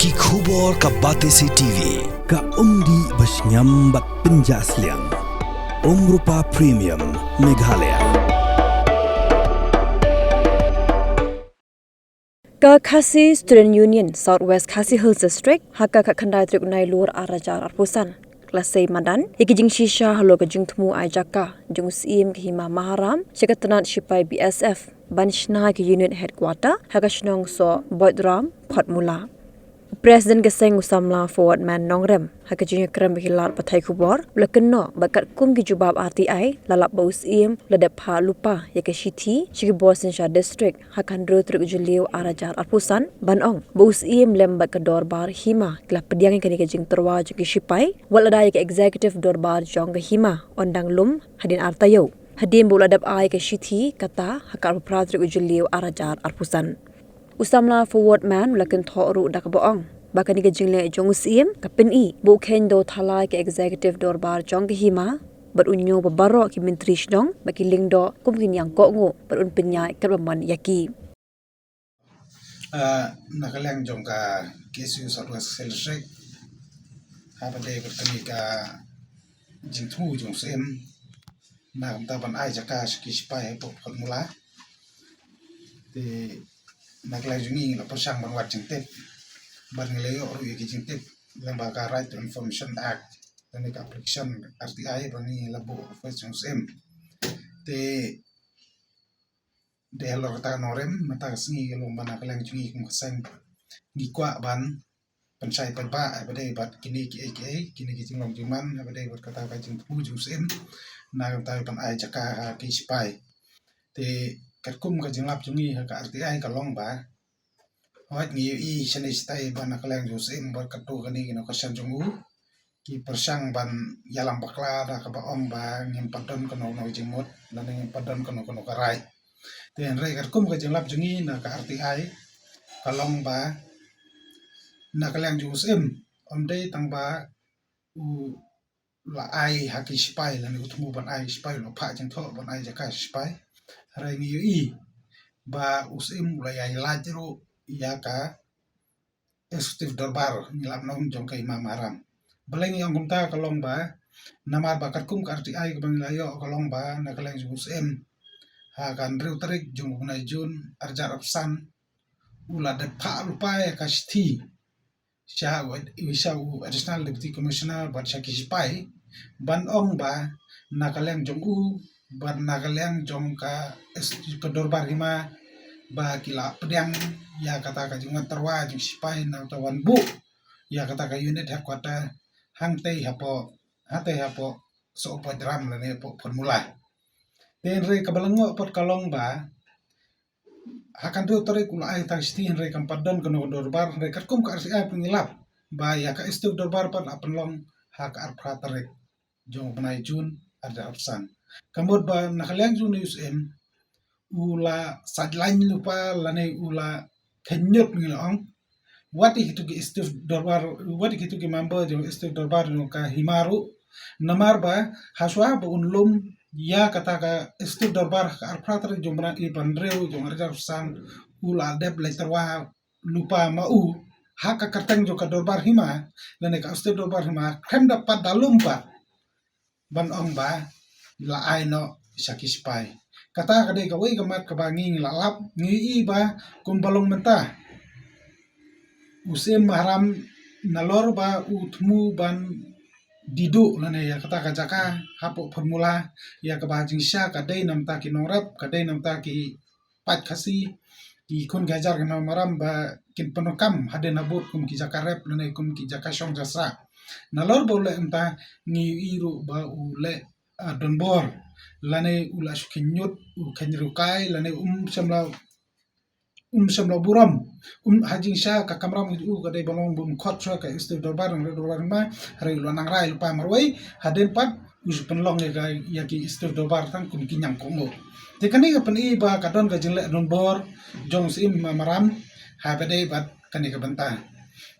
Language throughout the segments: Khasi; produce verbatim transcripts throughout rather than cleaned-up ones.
Ki khubor ka Batesi T V, ka umdih ba shngiam bad pynjah sliang. Umrupa Premium, Meghalaya. Ka Khasi Student Union South West Khasi Hills District, ha ka khatkhyndai tarik u Nailur arhajar arphew san, ka la sei madan ïa ki jingshisha halor ka jingthmu ai jaka jong u Syiem ka Hima Maharam sha ka tnat shipai B S F ban shna ki unit headquarter ha ka shnong Sohboidram, Photmula. President ka seng u samla Forwardman Nongrem, ha ka jingïakren bad ki lad pathai khubor, u la kynnoh ba katkum ki jubab R T I, la lap ba u Syiem u la dep phah lypa ïa ka shithi sha ki bor synshar district ha ka hynriew tarik u Jylliew arhajar arphew san, ban ong ba u Syiem lem bad ka dorbar hima ki la pdiang ïa kane ka jingtyrwa jong ki shipai, wat lada ïa ka executive dorbar jong ka hima yn dang lum hadien ar taïew, hadien ba u la dep ai ka shithi kata ha ka arphew phra tarik u Jylliew arhajar arphew san. U samla Forwardman u la kynthoh ruh da kaba ong ba kane ka jingleh jong u Syiem ka pyni ba u kheiñ da u thala ïa ka executive dorbar jong ka hima, bad u ñiew ba baroh ki myntri shnong bad ki lyngdoh kum ki ñiang kohnguh bad un pynïaid katba mon ïa ki. Ah, na ka liang jong ka K S U South West Khasi Hills District, haba dei bad kane ka jingthmu jong u Syiem na ka bynta ban ai jaka sha ki shipai hapoh Photmula. Te na ka liang jong ngi ngi la pyrshang ban wad jingtip, bad ngi la ïoh ruh ïa ki jingtip lyngba ka Right to Information Act, lane ka application R T I ba ngi la buh office jong u Syiem. Te dei halor kata ka Nongrem, mynta ka sngi ka long ba na ka liang jong ngi kum ka seng ngi kwah ban pynshai paidbah haba dei bad kine kiei kiei, kine ki jinglong jingman haba dei bad kata ka jingthmu jong u Syiem na ka bynta ban ai jaka ha ki shipai. Te katkum ka jinglap jong ngi ha ka R T I ka long ba, hooid, ngi ïohi shane shatai ba na ka liang jong u Syiem bad katto katne ki nongkyrshan jong u ki pyrshang ban ïalam bakla da kaba ong ba ngim pat don kano kano ka jingmut lane ngim pat don kano kano ka rai. Te hynrei katkum ka jinglap jong ngi na ka R T I ka long ba na ka liang jong u Syiem, ym dei tang ba u la ai ha ki shipai lane u thmu ban ai shipai, u la phah jingthoh ban ai jaka shipai. Hynrei ngi ïohi ba u Syiem u la ïa lait ruh ïa ka executive dorbar, ngi lap nong, jong ka Hima Maharam. Balei ngi ong kumta ka long ba namar ba katkum ka R T I kaba ngi la ïoh ka long ba na ka liang jong u Syiem, ha ka hynriew tarik jong u bnai June arhajar arphew san, u la dep phah lypa ïa ka shithi sha u, sha u Additional Deputy Commissioner bad sha ki shipai ban ong ba na ka liang jong u bad na ka liang jong ka, ka dorbar hima ba ki la pdiang ïa kata ka jingwan tyrwa jong ki shipai na kata wan buh ïa kata ka unit headquarter hangtei hapoh, hangtei hapoh Sohboidram lane hapoh Photmula. Te hynrei kaba lyngngoh pat ka long ba ha ka hynriew tarik u la ai tang shithi hynrei kam pat don kano ka dorbar, hynrei katkum ka R T I pat ngi lap ba ïa ka executive dorbar pat la pynlong ha ka arphew phra tarik jong u bnai June arhajar arphew san. Ka mut ba na ka liang jong une u Syiem u la sideline lypa lane u la kheiñ ñiut ngi la ong. Wat ïa kito ki executive dorbar, wat ïa kito ki member jong executive dorbar jong ka hima ruh. Namar ba hashwa ba un lum ïa kata ka executive dorbar ha ka arphew phra tarik jong u bnai, i bnai hynriew jong u arhajar arphew san, u la dep leit tyrwa lypa ma u ha ka kyrteng jong ka dorbar hima lane ka executive dorbar hima, khlem da pat da lum pat ban ong ba la ai noh sha ki shipai. Kata ka dei kawei ka mat kaba ngi ngi la lap, ngi ïohi ba kumba long mynta u Syiem Maharam nalor ba u thmu ban die duh lane ïa kata ka jaka hapoh Photmula, ïa kaba jingshisha ka dei na bynta ki nongrep, ka dei na bynta ki paid Khasi, ki khun ki hajar ki nongmaram ba kin pyndonkam hadien habud kum ki jaka rep lane kum ki jaka shong jaka sah. Nalor ba u leh kumta ngi ïohi ruh ba u leh, ah, donbor lane u la shu kheiñ ñiut, u kheiñ riewkai lane um shym la, um shym la burom. Um, ha jingshisha ka kamram ka jong u ka dei ban long ba um khot shuwa ka executive dorbar, nongrep dorbar hima, hynrei u la nang rai lypa marwei, hadien pat u shu pynlong ïa ka, ïa ki executive dorbar tang kum ki ñiang kohnguh. Te kane ka pyni ba ka don ka jingleh donbor jong u Syiem Maharam haba dei bad kane ka bynta.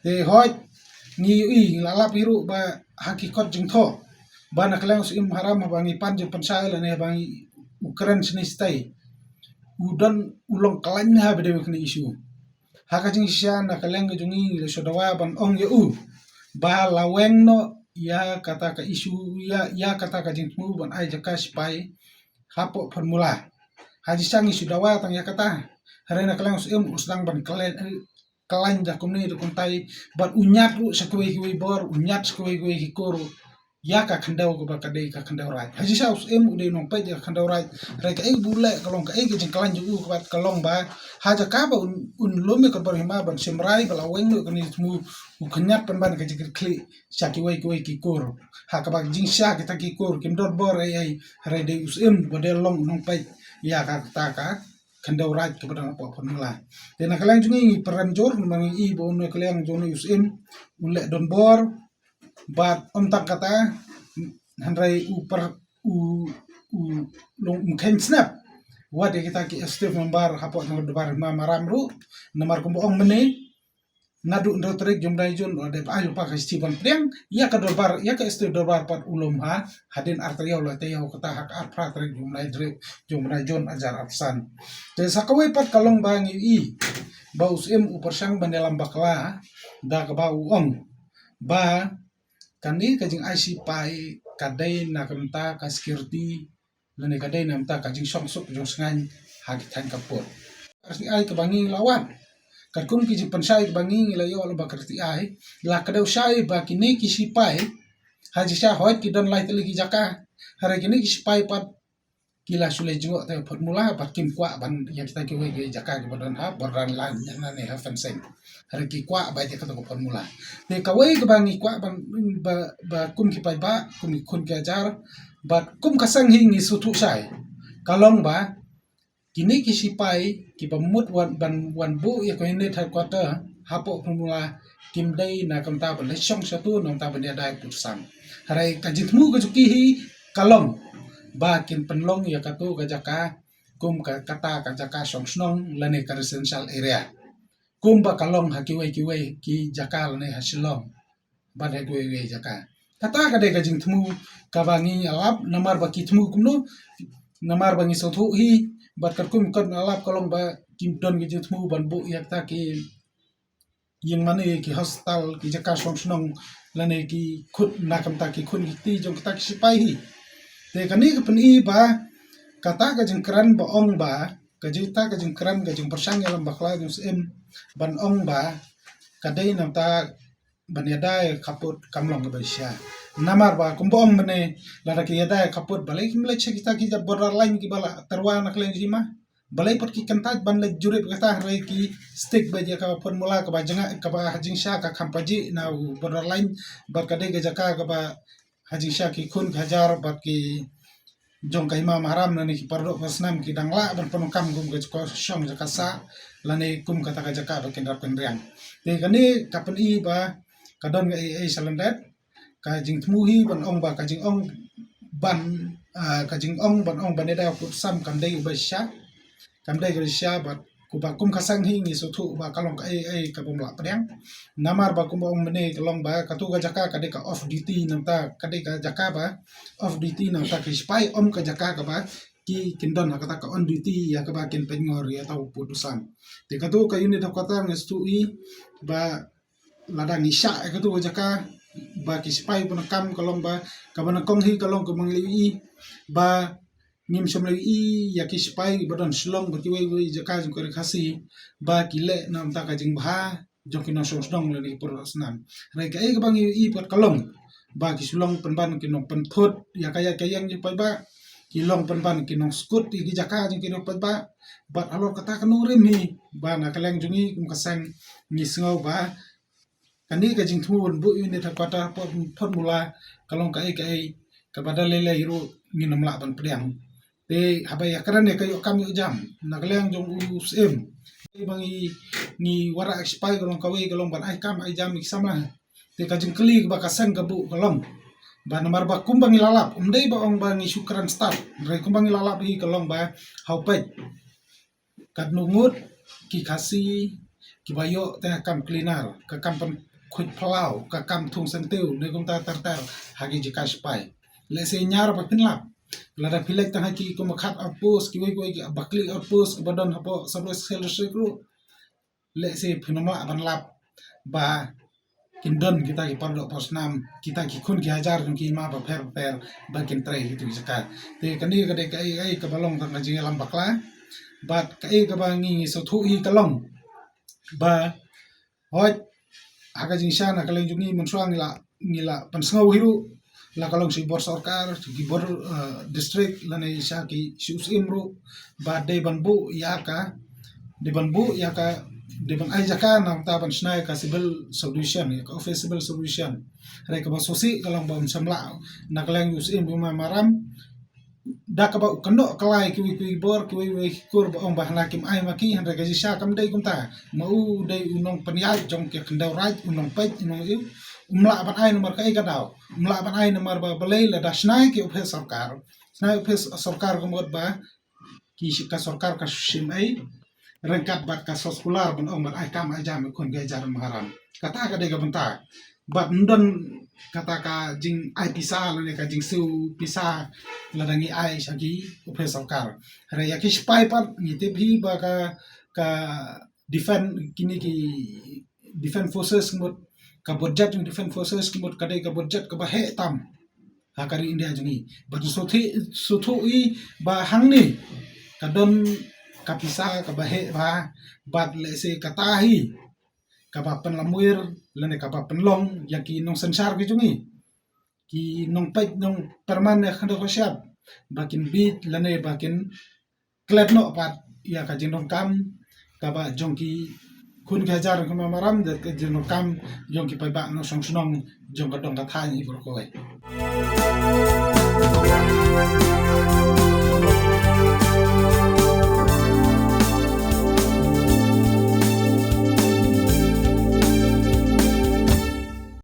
Te hooid, ngi ïohi, ngi la lap hi ruh ba ha ki kot jingthoh ba na ka liang u Syiem Maharam haba ngi pan jingpynshai lane haba ngi u kren shane shatai, u don, u long khlaiñ haba dei kane issue. Ha ka jingshisha na ka liang ka jong ngi ngi la shu dawa ban ong ïa u ba la weng noh ïa kata ka issue, ïa, ïa kata ka jingthmu ban ai jaka sipai hapoh Phunmula. Ha jingshisha ngi shu dawa tang ïa kata. Hynrei na ka liang u Syiem u sdang ban khlaiñ, khlaiñ da kumne da kumtai, bad u ñiad ruh sha kiwei kiwei bor, u ñiad sha kiwei kiwei ki kur ïa ka khyndew kaba ka dei ka khyndew raid. Ha jingshisha u Syiem u dei u nongpeit ïa ka khyndew raid. Hynrei kaei ba u leh ka long kaei ka jingkhlaiñ jong u kaba ka long ba ha jaka ba un, un lum ïa ka bor hima ban shim rai ba la weng noh kane ka jingthmu, u khñiat pynban ka jingkitkhlieh sha kiwei kiwei ki kur. Ha kaba jingshisha kita ki kur kim don bor ei ei, hynrei dei u Syiem ba dei long u nongpeit ïa kata ka khyndew raid kaba don hapoh Phunmula. Te na ka liang jong ngi ngi pyrem jur namar ngi i ba na ka liang jong u Syiem u leh don bor bad ym tang kata, hynrei u per, u, u long u kheiñ snap wat ïa kita ki executive member hapoh jong ka dorbar hima maram ruh, namar kumba ong mynne naduh hynriew tarik jong u bnai Jun, la dep ai lypa ka shithi ban pdiang ïa ka dorbar, ïa ka executive dorbar pat u lum ha hadien ar taïew, la taïew kata ha ka arphew phra tarik jong u bnai tarik jong u bnai Jun hajar arphew san. Te sa kawei pat ka long ba ngi i ba u Syiem u pyrshang ban ïalam bakla da kaba u ong ba kane ka jingai sipai ka dei na ka bynta ka security lane ka dei na ka bynta ka jingshongsuk jongsngaiñ ha ki thaiñ ka pud. Ka R T I kaba ngi la wan, katkum ki jingpynshai kaba ngi la ïoh lyngba ka R T I, la kdew shai ba kine ki sipai ha jingshisha hooid ki don lai tylli ki jaka, hynrei kine ki sipai pat ki la shu leit jngoh te Phunmula bad kim kwah ban ïa kita kiwei ki jaka kiba don ha border line ïa nane ha fencing. Hynrei ki kwah ba ïa kata ka Phunmula. Te kawei kaba ngi kwah ban ba, ba kum ki paidbah, kum ki khun ki hajar bad kum ka seng hi ngi sngewthuh shai ka long ba kine ki sipai kiba mut wan ban wan buh ïa ka unit headquarter hapoh Phunmula kim dei na ka bynta ban leit shong shatu, na ka bynta ban ïada ïa ka pud sam. Hynrei ka jingthmu ka jong ki hi ka long ba kin pynlong ïa katu ka jaka kum ka, kata ka jaka shong shnong lane ka residential area, kumba ka long ha kiwei kiwei ki jaka lane ha Shillong bad ha kiwei kiwei jaka. Kata ka dei ka jingthmu kaba ngi ïalap, namar ba ki thmu kumno, namar ba ngi sngewthuh hi bad katkum ki ïalap ka long ba ki don ka jingthmu ban buh ïa kita ki ïing mane, ki hospital, ki jaka shong shnong lane ki khun, na ka bynta ki khun ki kti jong kita ki sipai hi. Te kane ka pyni ba kata ka jingkren ba ong ba ka jing, kata ka jingkren, ka jingpyrshang ïalam bakla jong u Syiem ban ong ba ka dei na ka bynta ban ïada ïa ka pud kam long kaba shisha. Namar ba kumba ong mynne, lada ki ïada ïa ka pud, balei kim leit sha kita ki border line kiba la tyrwa na ka liang jong ki ma? Balei pat ki kyntait ban leit jurip kata, hynrei ki stick beit ïa ka Phunmula kaba jngai, kaba ha jingshisha ka kham pajih na u border line bad ka dei ka jaka kaba ha jingshisha ki khun ki hajar bad ki jong ka hima maharam lane ki paradoh parasnam ki dang lah ban pyndonkam kum ka jaka shong jaka sah lane kum kata ka jaka ba kin rap kin riang. Te kane ka pyni ba ka don kaei kaei sha lyndet, ka jingthmu hi ban ong ba ka jingong ban, ah, ka jingong ban ong ban ïada ïa ka pud sam kam dei uba shisha, kam dei kaba shisha bad kumba kum ka seng hi ngi sngewthuh ba ka long kaei kaei kabym lah pdiang. Namar ba kumba ong mynne ka long ba katu ka jaka ka dei ka off duty, na ka bynta ka dei ka jaka ba off duty, na ka bynta ki sipai, ym ka jaka kaba ki kin don ha kata ka on duty ïa kaba kin pynngor ïa uta u pud u sam. Te katu ka unit headquarter ngi sngewthuh hi ba lada ngi shah ïa katu ka jaka ba ki sipai pyndonkam, ka long ba kaba nyngkong hi ka long kaba ngi la ïohi ba ngim shym la ïohi ïa ki sipai ba don Shillong bad kiwei kiwei jaka jong ka ri Khasi ba ki leh na ka bynta ka jingbha jong ki nongshong shnong lane ki para snam. Hynrei kaei kaba ngi ïohi pat ka long ba ki shu long pynban ki nongpynthut ïa ka ïaid ka ïeng jong ki paidbah, ki long pynban ki nongskud ïa ki jaka jong ki paidbah. Bad halor kata ka nongrim hi ba na ka liang jong ngi kum ka seng ngi sngew ba kane ka jingthmu ban buh unit headquarter hapoh Phunmula ka long kaei kaei kaba da lei lei ruh ngin ym lah ban pdiang. Te haba ïakren ïa ka ïoh kam ïoh jam na ka liang jong u Syiem, ba ngi, ngi wanrah sipai ka long kawei ka long ban ai kam ai jam ïa ki samla. Te ka jingkylli kaba ka seng ka buh ka long ba namar ba kumba ngi la lap, ym dei ba ong ba ngi shu kren stad, hynrei kumba ngi la lap hi ka long ba ha u peit katno ngut ki Khasi kiba ïoh tang ka kam cleaner, ka kam pynkhuid phyllaw, ka kam thung syntiew ne kumta ter ter ha ki jaka sipai. Lehse ñiar ba phin lap, lada phi leit tang ha ki kum khat outpost, kiwei kiwei ki bakli outpost kiba don hapoh South West Hill District ruh, lehse phin ym lah ban lap ba kin don kita ki paralok parasnam, kita ki khun ki hajar jong ki hima bapher bapher ba kin trei ha kito ki jaka. Te kane ka dei kaei kaei kaba long tang ka jingïalam bakla. Bad kaei kaba ngi ngi sngewthuh hi ka long ba hooid ha ka jingshisha na ka liang jong ngi mynshuwa ngi la ngi la pynsngew hi ruh, la ka long sha ki bor sorkar, sha ki bor, eh, district lane sha ki shu syiem ruh ba dei ban buh ïa ka, dei ban buh ïa ka, dei ban ai jaka na ka bynta ban shna ïa ka civil subdivision, ïa ka office civil subdivision. Hynrei kaba sngewsih ka long ba ym shym lah na ka liang u syiem u Hima Maram, da kaba u kynnoh kylla ïa kiwei kiwei ki bor, kiwei kiwei ki kur ba ong ba hana kim ai ma ki, hynrei ka jingshisha kam dei kumta. Ma u dei u nongpynïaid jong ki khyndew raij, u nongpeit, u nong-, ym lah ban ai namar kaei ka daw. Ym lah ban ai namar ba balei lada shna ïa ki office sorkar, shna ïa ki office sorkar ka mut ba ki shi-, ka sorkar ka shim ei ryngkat bad ka circular ban ong ban ai kam ai jam ïa ki khun ki hajar Hima Maram. Kata ka dei ka bynta. Bad ym don kata ka jingai pisa lane ka jingsiew pisa lada ngi ai sha ki office sorkar. Hynrei ïa ki shipai pat ngi tip hi ba ka, ka defense, kine ki defense forces ka mut, ka budget jong defense forces ka mut ka dei ka budget kaba heh tam ha ka ri India jong ngi. Bad sngewthuh, sngewthuh i ba hangne ka don ka pisa kaba heh bha, bad lehse kata hi kaba pynlamwir lane kaba pynlong ïa ki nongsynshar ki jong ngi, ki nongpeit nongpyrman ïa ka khyndew ka shyiap ba kin bieit lane ba kin klet noh pat ïa ka jingdonkam kaba jong ki khun ki hajar Hima Maram, da ka jingdonkam jong ki paidbah nongshong shnong jong ka dong ka thaiñ Ibrakhoi.